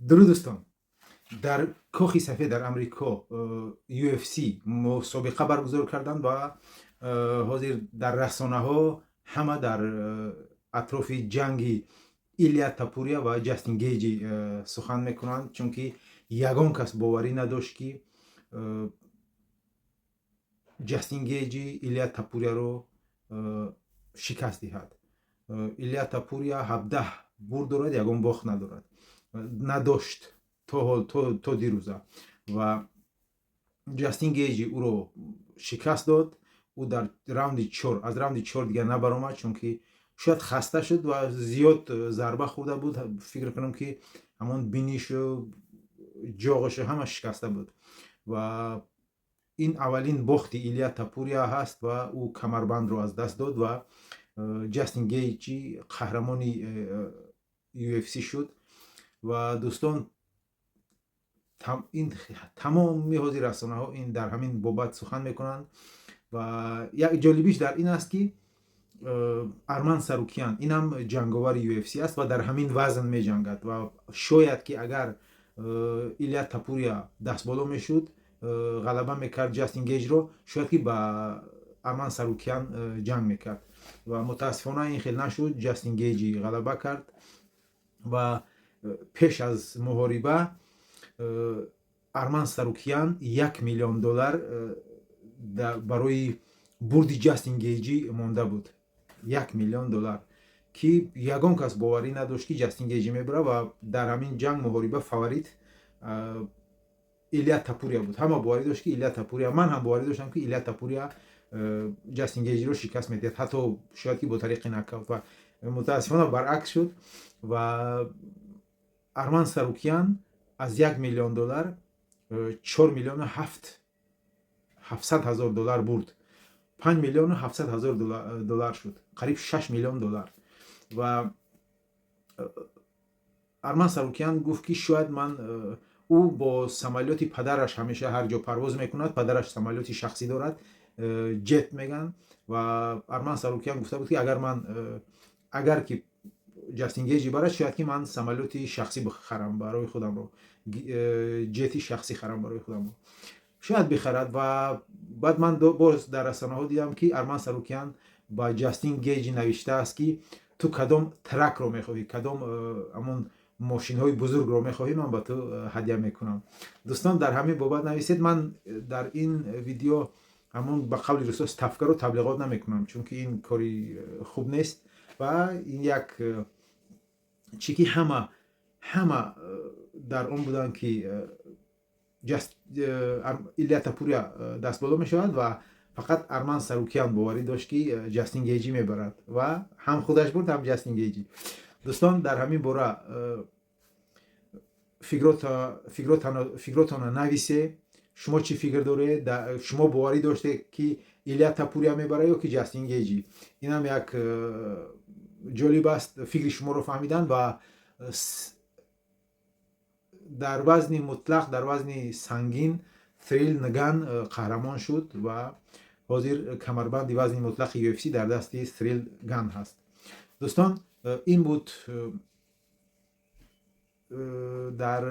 Дуруд, дӯстон! Дар Кохи Сафед дар Амрико UFC мусобиқа баргузор карданд ва ҳозир дар расонаҳо ҳама дар атрофи ҷанги Илия Тапурия ва Ҷастин Гейҷи сухан мекунанд, чунки ягон кас боварӣ надошт, ки Ҷастин Гейҷи Илия Тапурияро шикаст диҳад. Илия Тапурия 17 бурд дорад, ягон бохт надорад, надошт то ҳол, то дирӯза. Ва Ҷастин Гейҷи ӯро шикаст дод. Ӯ дар раунди чор, аз раунди чор дигар набаромад, чунки шояд хаста шуд ва зиёд зарба хӯрда буд. Фикр кунам, ки ҳамон бинишу ҷоғашу ҳама шикаста буд. Ва ин аввалин бохти Илия Тапурия ҳаст ва ӯ камарбандро аз даст дод ва Ҷастин Гейҷи қаҳрамони UFC шуд. Ва, дӯстон, ин тамоми ҳозир расонаҳо ин дар ҳамин бобат сухан мекунанд. Ва як ҷолибиш дар ин аст, ки Арман Сарукян, инам ҷанговари UFC аст ва дар ҳамин вазн меҷангад. Ва шояд ки агар Илия Тапурия дастболо мешуд, ғалаба мекард Ҷастин Гейҷро, шояд ки ба Арман Сарукян ҷанг мекард. Ва мутаассифона ин хел нашуд, Ҷастин Гейҷи ғалаба кард. Ва пеш аз муҳориба Арман Сарукян 1 миллион доллар барои бурди Ҷастин Гейҷӣ монда буд. 1 миллион доллар, ки ягон кас боварӣ надошт, ки Ҷастин Гейҷӣ мебарад. Ва дар ҳамин ҷанг, муҳориба, фаворит Илия Тапурия буд. Ҳама боварӣ дошт, ки Илия Тапурия, ман ҳам боварӣ доштам, ки Илия Тапурия Ҷастин Гейҷиро шикаст медиҳад, ҳатто шояд ки бо тариқи нокаут. Ва мутаассифона баръакс шуд ва Арман Сарукян аз 1 миллион доллар 4 миллиону 700 ҳазор доллар бурд. 5 миллиону 700 ҳазор доллар шуд, қариб 6 миллион доллар. Ва Арман Сарукян гуфт, ки шояд ман, ӯ бо самолёти падараш ҳамеша ҳар ҷо парвоз мекунад, падараш самолёти шахсӣ дорад, ҷет меган. Ва Арман Сарукян гуфта буд, ки агар ман, агар ки Ҷастин Гейҷи барад, шояд ки ман самолёти шахсӣ бихарам барои худамро, ҷети шахсӣ харам барои худамро. Шояд бихарад. Ва баъд ман боз дар расонаҳо дидам, ки Арман Сарукян ба Ҷастин Гейҷи навиштааст, ки ту кадом truck ро мехоҳӣ, кадом ҳамон мошинҳои бузургро мехоҳӣ, ман ба ту ҳадя мекунам. Дӯстон, дар ҳамин бобат нависед. Ман дар ин видео ҳамон, ба қавли русо, ставка ро таблиғот намекунам, чунки ин кори хуб нест. Ва ин як чӣ ки ҳама дар он буданд, ки Илия Тапурия дастболо мешавад ва фақат Арман Сарукян боварӣ дошт, ки Ҷастин Гейҷӣ мебарад. Ва ҳам худаш бурд, ҳам Ҷастин Гейҷӣ. Дӯстон, дар ҳамин бора фикротона нависе. Шумо чӣ фикр доред? Шумо боварӣ доштед, ки Илия Тапурия мебарад ё ки Ҷастин Гейҷӣ? Инам як ҷолиб аст фикри шуморо фаҳмидан. Ва дар вазни мутлақ, дар вазни сангин, Сирил Ган қаҳрамон шуд ва ҳозир камарбанди вазни мутлақи UFC дар дасти Сирил Ган ҳаст. Дӯстон, ин буд дар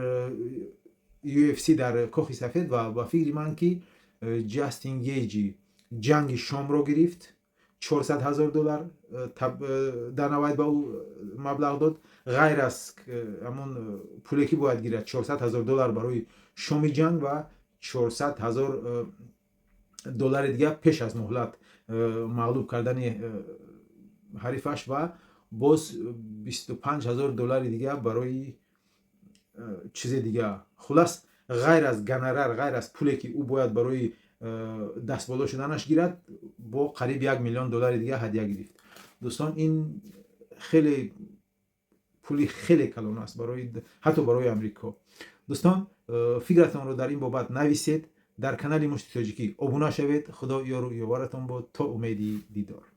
UFC дар Кохи Сафед. Ва ба фикри ман, ки Ҷастин Гейҷи ҷанги шомро гирифт, 400 ҳазор доллар Дана Вайт ба ӯ маблағ дод, ғайр аз ҳамон пуле, ки бояд гирад, 400 ҳазор доллар барои шоми ҷанг ва 400 ҳазор доллари дигар пеш аз муҳлат мағлуб кардани ҳарифаш ва боз 25 ҳазор доллари дигар барои чизе дигар. Хулас, ғайр аз гонорар, ғайр аз пуле, ки ӯ бояд барои дастболо шуданаш гирад, бо қариб 1 миллион доллари дигар ҳадя гирифт. Дӯстон, ин хеле пули хеле калон аст барои, ҳатто барои Амрико. Дӯстон, фикратонро дар ин бобат нависед. Дар канали Мушти Тоҷикӣ обуна шавед. Худо ёру ёваратон бод. То умеди дидор.